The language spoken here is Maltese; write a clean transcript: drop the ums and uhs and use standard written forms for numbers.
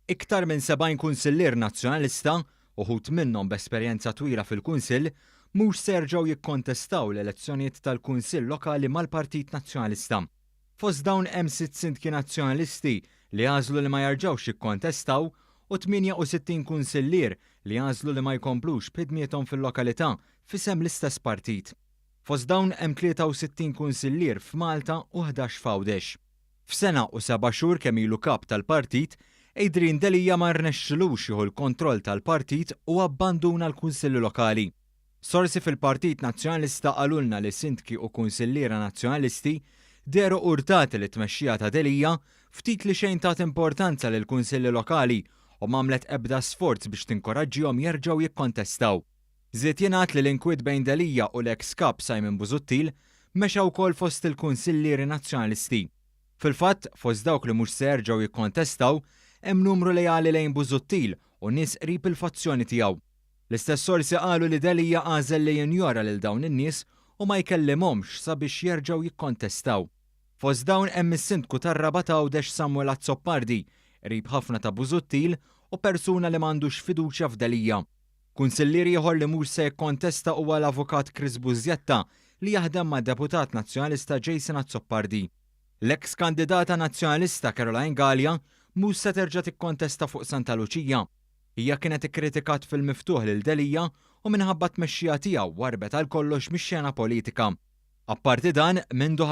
Iktar minn 70 kunsillier Nazzjonalista, uħud minnhom b'esperjenza twila fil-Kunsill, mhux se jerġgħu jikkontestaw l-elezzjonijiet tal-Kunsill Lokali mal-Partit Nazzjonalista. Fost dawn hemm sitt sindki Nazzjonalisti li għażlu li ma jerġgħux jikkontestaw u 68 kunsillier li għażlu li ma jkomplux b'ħidmiethom fil-lokalità f'isem l-istess partit. Fost dawn hemm 63 kunsillier f'Malta u 11 f'Għawdex. F'sena u seba' xhur kemm ilu kap tal-partit, Adrian Delia ma rnexxilux jieħu l-kontroll tal-partit u abbanduna l-kunsilli lokali. Sorsi fil-Partit Nazzjonalista qalulna li sindki u kunsilliera Nazzjonalisti dehru urtati li t-tmexxija ta' Delia ftit li xejn tat importanza lill-kunsilli lokali u m'għamlet ebda sforz biex tinkoraġġihom jerġgħu jikkontestaw. Żied jingħad li l-inkwiet bejn Delia u l-eks Kap Simon Busuttil mexa wkoll fost il-kunsillieri Nazzjonalisti. Fil-fatt, fost dawk li mhux se jerġgħu jikkontestaw hemm numru leali lejn Busuttil u nies qrib il-fazzjoni tiegħu. L-istess sorsi qalu li Delia għażel li jinjora lil dawn in-nies u ma jkellimhomx sabiex jerġgħu jikkontestaw. Fost dawn hemm is-Sindku tar-Rabat Għawdex Samuel Azzopardi, qrib ħafna ta' Busuttil u persuna li m'għandux fiduċja f'Delia. Kunsillier ieħor li mhux se jikkontesta huwa l-Avukat Chris Busietta li jaħdem mad-Deputat Nazzjonalista Jason Azzopardi. L-eks kandidata Nazzjonalista Caroline Galea mhux se terġa' tikkontesta fuq Santa Luċija. Hija kienet ikkritikat fil-miftuħ lil Delia u minħabba t-tmexxija tiegħu warrbet għal kollox mix-xena politika. Apparti dan, mindu ħa.